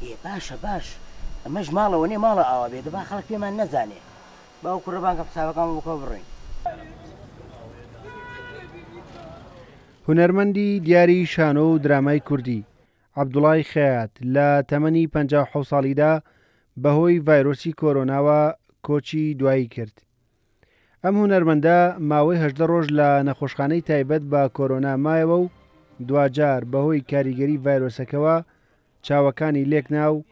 ئێ باشە باش ئەمەش ماڵەوە نیە ماڵە ئاوا بێ دەبا خەڵک پێمان نەزانێ با ئەو کوڕە بانگە حسابەکانمان بکەوە بڕۆین. هونەرمەندی دیاری شانۆ و درامای کوردی، عەبدوڵای خەیات، لە تەمەنی 57 ساڵیدا بەهۆی ڤایرۆسی کۆرۆناوە کۆچی دوایی کرد. ئەم هونەرمەندە ماوەی 18 ڕۆژ لە نەخۆشخانەی تایبەت بە کۆرۆنا مایەوە و دواجار بەهۆی کاریگەری ڤایرۆسەکەوە چاوەکانی لێکنا و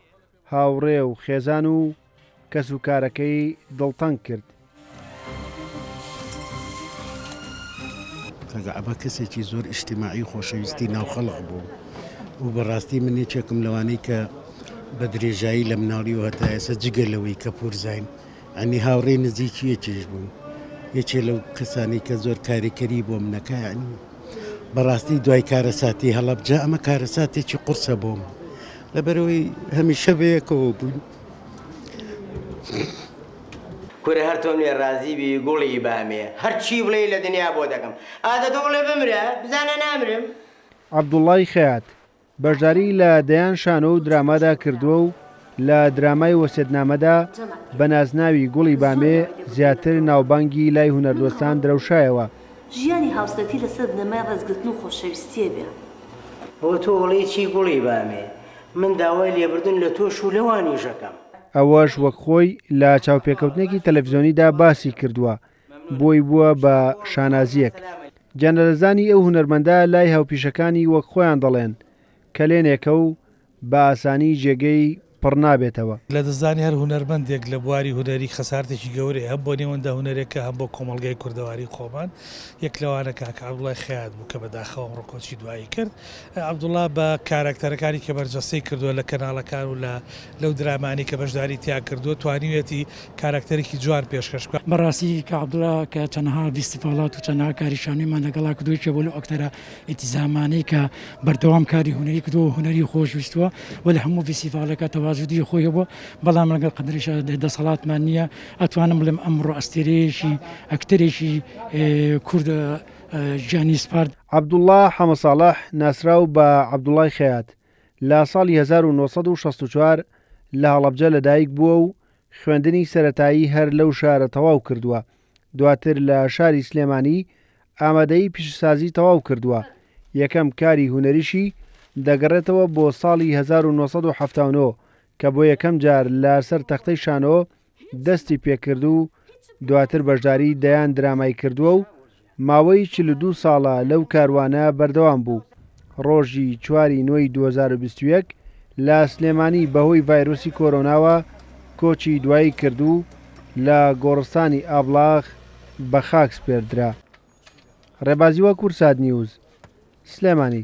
هاوڕێ و خێزان و کەسوکارەکەی دڵتەنگ کرد. کاک عەبە کەسێکی زۆر ئیجتیماعی و خۆشەویستی ناو خەڵق بوو و بەڕاستی من یەکێکم لەوانەی کە بە درێژایی لە مناڵی و هەتا ئێستا جگە لەوەی کە پورزاین ینی هاوڕێی نزیکی یەکیش بووم یەکێ لەو کەسانی کە زۆر کاریکەری بۆ منەکە ینی بەڕاستی دوای کارەساتی هەڵەبجە ئەمە کارەساتێکی قورسە بۆم لەبەرەوەی هەمیشە بەیەکەوە بووین. کورە هەر تۆم لێ ڕازی بی گوڵی بامێ هەرچی بڵێی لە دنیا بۆ دەکەم ئادە تۆ بڵێ بمرە بزانە نامرم. عەبدوڵای خەیات بەشداری لە دەیان شانۆ و درامادا کردووە و لە درامای وەسێتنامەدا بە نازناوی گوڵی بامێ زیاتر ناوبانگی لای هونەردۆستان درەوشایەوە. ژیانی هاوسەرێتی لەسەر بنەمای ڕێزگرتن و خۆشەویستییە بێ. ئەوە تۆ ئەڵێی چی گوڵی بامێ؟ من داوای لێبردن لە تۆش و لەوانیش ئەکەم. ئەوەش وەک خۆی لە چاوپێکەوتنێکی تەلەفزیۆنیدا باسی کردووە، بۆی بووە بە شانازییەک. گیانلەدەستدانی ئەو هونەرمەندە لای هاوپیشەکانی وەک خۆیان دەڵێن، کەلێنێکە و بە ئاسانی جێگەی پڕ نابێتەوە. لەدەستدانی هەر هونەرمەندێک لە بواری هونەری خەسارتێکی گەورەیە هەم بۆ نێوەندە هونەرێکە هەم بۆ کۆمەڵگای کوردەواری خۆمان، یەک لەوانە کاک عەبدوڵای خەیات بوو کە بەداخەوە ئەمڕۆ کۆچی دوایی کرد. عەبدوڵا بە کاراکتەرەکانی کە بەرجەستەی کردووە لە کەناڵەکان و لە لەو درامانەی کە بەشداری تیا کردووە توانیویەتی کاراکتەرێکی جوان پێشکەش بکات. بەڕاستی کاک عەبدوڵا کە چەنەها ڤیستیڤاڵات و چەنەها کاری شانۆیمان لەگەڵا کردووە یەکێ بووە لەو ئەکتەرە ئیلتیزامانەی کە بەردەوام کاری هونەری کردووە و هونەری خۆش ویستووە و لە هەموو ڤیستیڤاڵێکا تەواجودی خۆی هەبووە بەڵام لەگەڵ قەدریشا دەسەڵاتمان نییە ئەتوانم بڵێم ئەمڕۆ ئەستێرەیەکی ئەکتەرێکی کورد گیانی سپارد. عەبدوڵا حەمەساڵح ناسراو بە عەبدوڵای خەیات لە ساڵی 1964 لە هەڵەبجە لەدایک بووە و خوێندنی سەرەتایی هەر لەو شارە تەواو کردووە، دواتر لە شاری سلێمانی ئامادەیی پیشەسازی تەواو کردووە، یەکەم کاری هونەریشی دەگەڕێتەوە بۆ ساڵی 1979 کە بۆ یەکەم جار لەسەر تەختەی شانۆ دەستی پێکرد و دواتر بەشداری دەیان درامای کردووە و ماوەی 42 ساڵە لەو کاروانە بەردەوام بوو. ڕۆژی چواری نۆی 2021 لە سلێمانی بەهۆی ڤایرۆسی کۆرۆناوە کۆچی دوایی کرد و لە گۆڕستانی ئابڵاخ بە خاک سپێردرا. ڕێبازی وە کوردسات نیوز، سلێمانی.